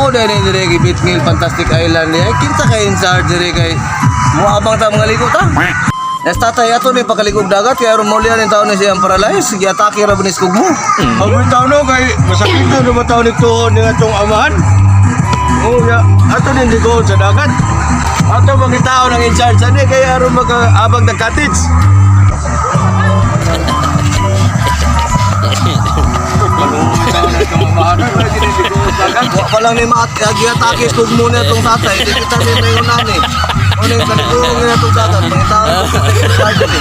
Mao dai ni dire gibit ngil Fantastic Island ni. Ay kinsa kay in charge dire kay moabang ta mga ligo ta. Nas tatay ato ni pakaligog dagat kay aron maulian ni taon ni siyang paralyze, giatake ra ba ni mo. Ang taon no kay masakit na naman taon ni tuhod ni atong amahan. Oh ya, ato ni ligo sa dagat. Ato mangitao ng in charge ani kay aron makaabang ng cottage. Wa pa lang ni maat giatake kog mo ni atong tatay, di kita ni mayon ani. Mo ni kaligog ni atong dagat, mangitao ko sa in charge ni.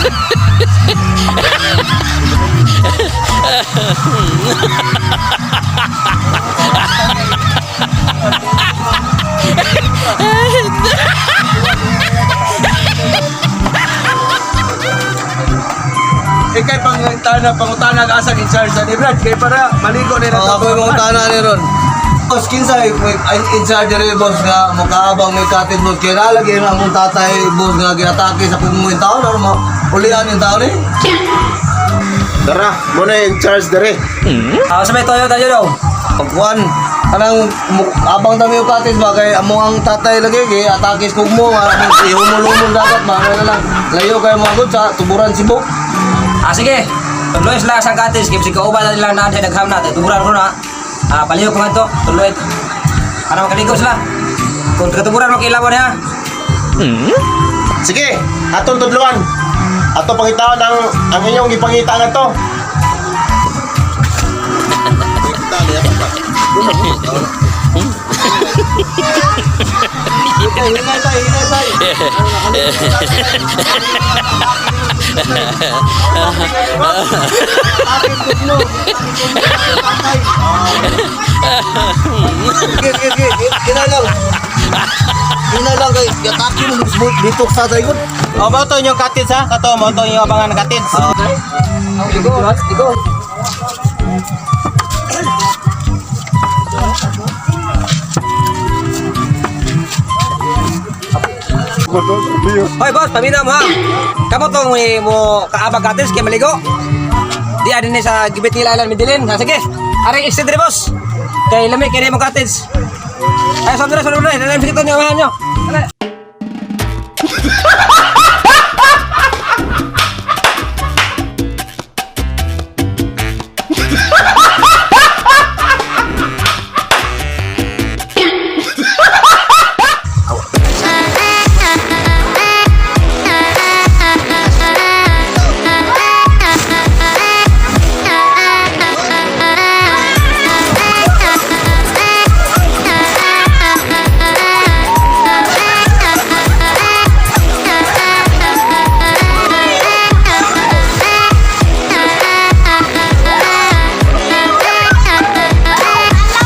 Ikay pangitana pangutana ka asang in charge ani Brad kay para maligo ni Oh, na ako yung mga tana ni Ron. Boss, kinsa ay in charge rin, boss, nga makaabang may cottage, boss. Kaya nalagay na among tatay, boss, nga giatake sa kung yung taon, ano mo, ulian yung taon eh. Tara, mo na in charge dere. Ah, sa may toyo tayo daw. Pagkuan, kanang abang dami yung cottage ba, kay amo ang tatay lagi, kay atake sa kugmo, nga among si humul-humul dagat, ba, ano na lang. Layo kayo mga good sa tuburan Cebu. Ah, sige. Tuloy sila sa cottage kay bisig kauban na nilang naan sa dagham na. Tuburan ko na. Ah, palihog ko man to. Tuloy. Para makaligo sila. Kung katuburan mo kailangan niya. Sige, atong tudluan. Ato pangitaon ang inyong gipangita nga to. Hinay tayo, hinay tayo. Sige, sige, sige. Hinay lang. Hinay lang kay atake mo dito sa tatay ko. O, mao to inyong cottage ha? Kato, mao to inyong abangan ng cottage. Ligo, ligo. Hoy boss, pamina mo ha. Kamo tong may mo kaabang cottage kay maligo. Di ani ni sa gibit nila Island Medellin. Ha, sige. Aring extend rin boss. Kay lami kay mo cottage. Ay, sunod na, sunod na. Dalam sikito niyo, amahan nyo. Dali.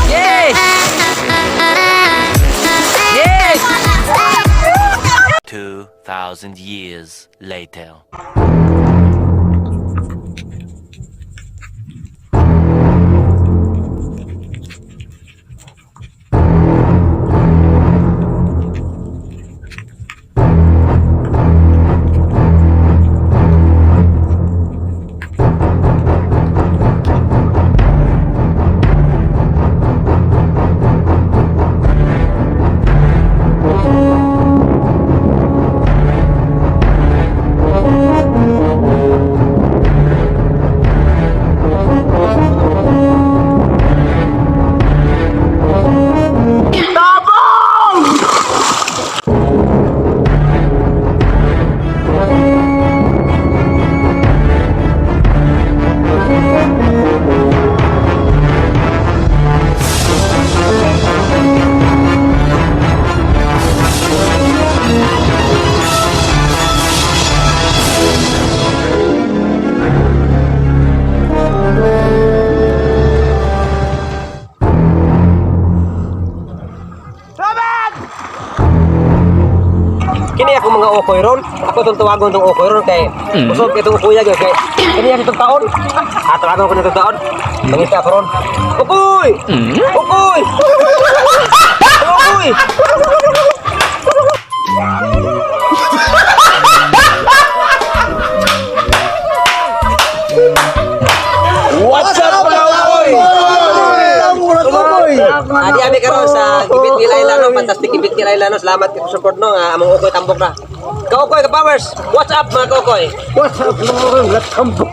Yay! Yay! 2,000 years later. Kini ako mga okoy ron. Ako itong tawagon itong okoy ron kay busog itong kuya gyud kay kini ako itong taon. Ah, tawagon ko nitong taon. Mangita ako ron. Okoy! Okoy! Okoy! What's up, mga oy? Adi ami karon sa Fantastic Ibit Island no. Salamat kay support no nga among Ukoy tambok na. Kaukoy ka powers. What's up mga kaukoy? What's up, mga tambok?